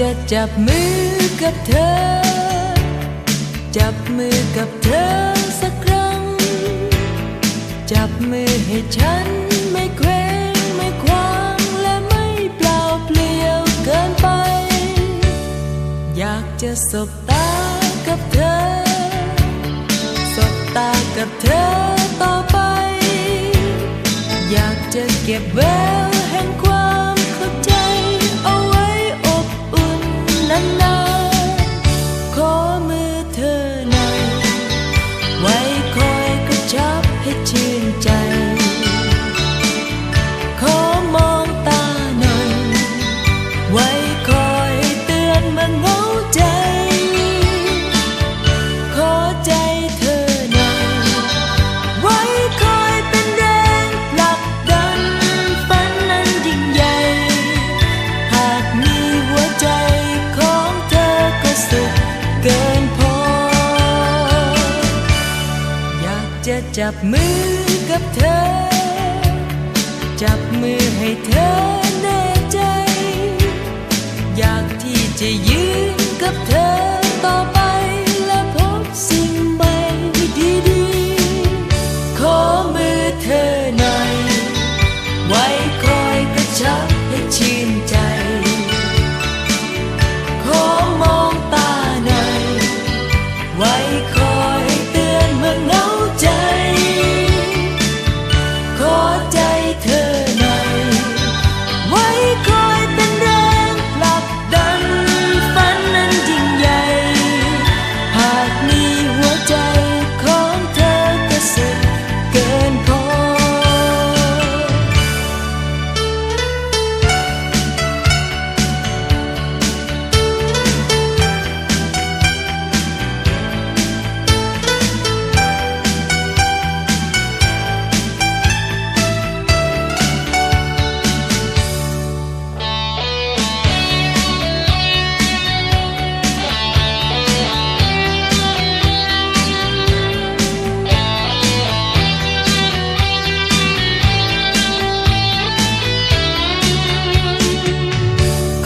ຈະຈັບມືກັບເທີ ຈັບມືກັບເທີສັກຄັ້ງ ຈັບມືໃຫ້ສັນໄໝ້ແຂວງໄໝ້ຂວາງ ແລະ ໄໝ້ເປົ່າເປົ່ຽວເກີນໄປ. ຢາກຈະສົບຕາກັບເທີ ສົບຕາກັບເທີຕໍ່ໄປ. ຢາກຈະເກັບແວວແຫ່ງຄວາມເຂົ້າໃຈ ເອົາໄວ້ອົບອຸ່ນນານໆ. ຂໍມືເທີໜ່ອຍ ໄວ້ຄອຍກະຊັບໃຫ້ຊື່ນໃຈ. ຂໍມອງຕາໜ່ອຍ ໄວ້ຄອຍເຕືອນເມື່ອເຫງົາໃຈ. ຂໍໃຈເທີໜ່ອຍ ໄວ້ຄອຍເປັນແຮງຜັກດັນຝັນອັນຍິ່ງໃຫຍ່. ຫາກມີຫົວໃຈຂອງເທີກໍສຸກເກີນພໍ. ຢາກຈະຈັບມືກັບເທີ ຈັບມືໃຫ້ເທີແນ່ໃຈ. ຢາກທີ່ຈະຢືນກັບເທີຕໍ່ໄປ ແລະ ພົບສິ່ງໃໝ່ດີໆ. ຂໍມືເທີໜ່ອຍ ໄວ້ຄອຍກະຊັບໃຫ້ຊື່ນໃຈ. ຂໍມອງຕາໜ່ອຍ ໄວ້ຄອຍເຕືອນເມື່ອເຫງົາໃຈ. ຂໍໃຈເທີໜ່ອຍ ໄວ້ຄອຍເປັນແຮງຜັກດັນຝັນອັນຍິ່ງໃຫຍ່. ຫາກມີຫົວໃຈຂອງເທີກໍສຸກເກີນພໍ.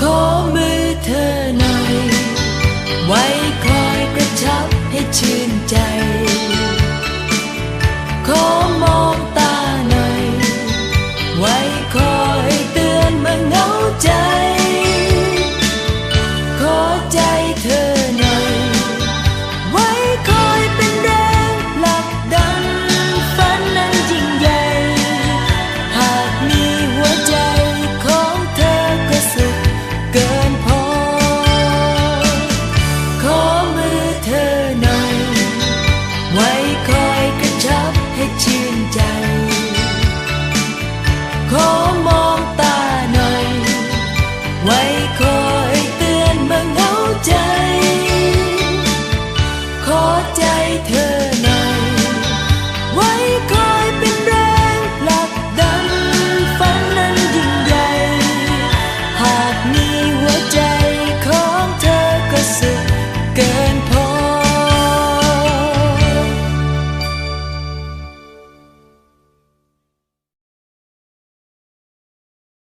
ຂໍມືເທີໜ່ອຍ ໄວ້ຄອຍກະຊັບໃຫ້ຊື່ນ